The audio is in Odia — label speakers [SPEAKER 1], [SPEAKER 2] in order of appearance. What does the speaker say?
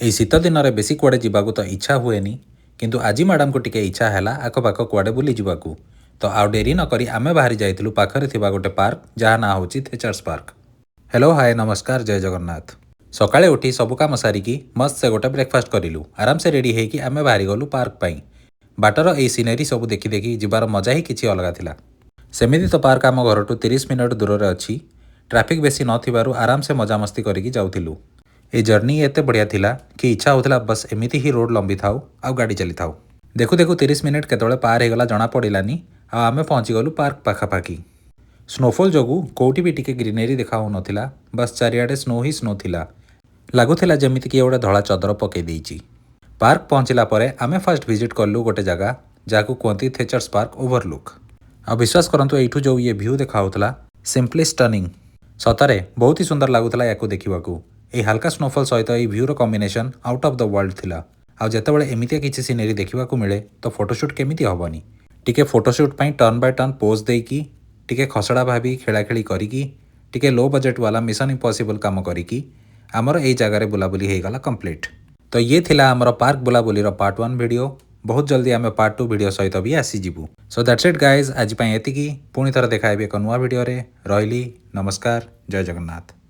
[SPEAKER 1] ଏଇ ଶୀତ ଦିନରେ ବେଶୀ କୁଆଡ଼େ ଯିବାକୁ ତ ଇଚ୍ଛା ହୁଏନି, କିନ୍ତୁ ଆଜି ମ୍ୟାଡ଼ାମକୁ ଟିକେ ଇଚ୍ଛା ହେଲା ଆଖପାଖ କୁଆଡ଼େ ବୁଲିଯିବାକୁ। ତ ଆଉ ଡେରି ନକରି ଆମେ ବାହାରି ଯାଇଥିଲୁ ପାଖରେ ଥିବା ଗୋଟେ ପାର୍କ, ଯାହା ନାଁ ହେଉଛି ଥେଚର୍ସ ପାର୍କ। ହ୍ୟାଲୋ, ହାଏ, ନମସ୍କାର, ଜୟ ଜଗନ୍ନାଥ। ସକାଳେ ଉଠି ସବୁ କାମ ସାରିକି ମସ୍ତ ସେ ଗୋଟେ ବ୍ରେକଫାଷ୍ଟ କରିଲୁ। ଆରାମସେ ରେଡ଼ି ହେଇକି ଆମେ ବାହାରି ଗଲୁ ପାର୍କ ପାଇଁ। ବାଟର ଏଇ ସିନେରୀ ସବୁ ଦେଖି ଦେଖି ଯିବାର ମଜା ହିଁ କିଛି ଅଲଗା ଥିଲା। ସେମିତି ତ ପାର୍କ ଆମ ଘରଠୁ 30 ମିନିଟ୍ ଦୂରରେ ଅଛି। ଟ୍ରାଫିକ୍ ବେଶୀ ନଥିବାରୁ ଆରାମସେ ମଜାମସ୍ତି କରିକି ଯାଉଥିଲୁ। ଏଇ ଜର୍ଣ୍ଣି ଏତେ ବଢ଼ିଆ ଥିଲା କି ଇଚ୍ଛା ହେଉଥିଲା ବସ୍ ଏମିତି ହିଁ ରୋଡ଼ ଲମ୍ବି ଥାଉ ଆଉ ଗାଡ଼ି ଚାଲିଥାଉ। ଦେଖୁ ଦେଖୁ 30 ମିନିଟ୍ କେତେବେଳେ ପାର ହେଇଗଲା ଜଣା ପଡ଼ିଲାନି ଆଉ ଆମେ ପହଞ୍ଚିଗଲୁ ପାର୍କ ପାଖାପାଖି। ସ୍ନୋଫଲ୍ ଯୋଗୁଁ କେଉଁଠି ବି ଟିକେ ଗ୍ରିନେରୀ ଦେଖା ହେଉନଥିଲା। ବାସ୍, ଚାରିଆଡ଼େ ସ୍ନୋ ହିଁ ସ୍ନୋ ଥିଲା। ଲାଗୁଥିଲା ଯେମିତି କିଏ ଗୋଟେ ଧଳା ଚଦର ପକାଇ ଦେଇଛି। ପାର୍କ ପହଞ୍ଚିଲା ପରେ ଆମେ ଫାଷ୍ଟ ଭିଜିଟ୍ କଲୁ ଗୋଟେ ଜାଗା, ଯାହାକୁ କୁହନ୍ତି ଥେଚର୍ସ ପାର୍କ ଓଭରଲୁକ୍। ଆଉ ବିଶ୍ୱାସ କରନ୍ତୁ, ଏଇଠୁ ଯେଉଁ ଇଏ ଭ୍ୟୁ ଦେଖାହେଉଥିଲା, ସିମ୍ପଲି ଷ୍ଟନିଂ। ସତରେ ବହୁତ ହି ସୁନ୍ଦର ଲାଗୁଥିଲା ୟାକୁ ଦେଖିବାକୁ। ଏଇ ହାଲକା ସ୍ନୋଫଲ୍ ସହିତ ଏଇ ଭ୍ୟୁର combination out of the world ଥିଲା। ଆଉ ଯେତେବେଳେ ଏମିତିଆ କିଛି ସିନେରୀ ଦେଖିବାକୁ ମିଳେ, ତ ଫଟୋସୁଟ୍ କେମିତି ହେବନି? ଟିକେ ଫଟୋସୁଟ୍ ପାଇଁ ଟର୍ନ ବାଇ ଟର୍ନ ପୋଜ୍ ଦେଇକି, ଟିକେ ଖସଡ଼ା ଭାବି ଖେଳାଖେଳି କରିକି, ଟିକେ ଲୋ ବଜେଟ୍ ବାଲା ମିଶନ ଇମ୍ପସିବଲ୍ କାମ କରିକି ଆମର ଏଇ ଜାଗାରେ ବୁଲାବୁଲି ହେଇଗଲା କମ୍ପ୍ଲିଟ୍। ତ ଇଏ ଥିଲା ଆମର ପାର୍କ ବୁଲାବୁଲିର ପାର୍ଟ 1 ଭିଡ଼ିଓ। ବହୁତ ଜଲ୍ଦି ଆମେ ପାର୍ଟ 2 ଭିଡ଼ିଓ ସହିତ ବି ଆସିଯିବୁ। So that's it, guys. ଆଜି ପାଇଁ ଏତିକି। ପୁଣି ଥରେ ଦେଖା ହେବି ଏକ ନୂଆ ଭିଡ଼ିଓରେ। ରହିଲି, ନମସ୍କାର, ଜୟ ଜଗନ୍ନାଥ।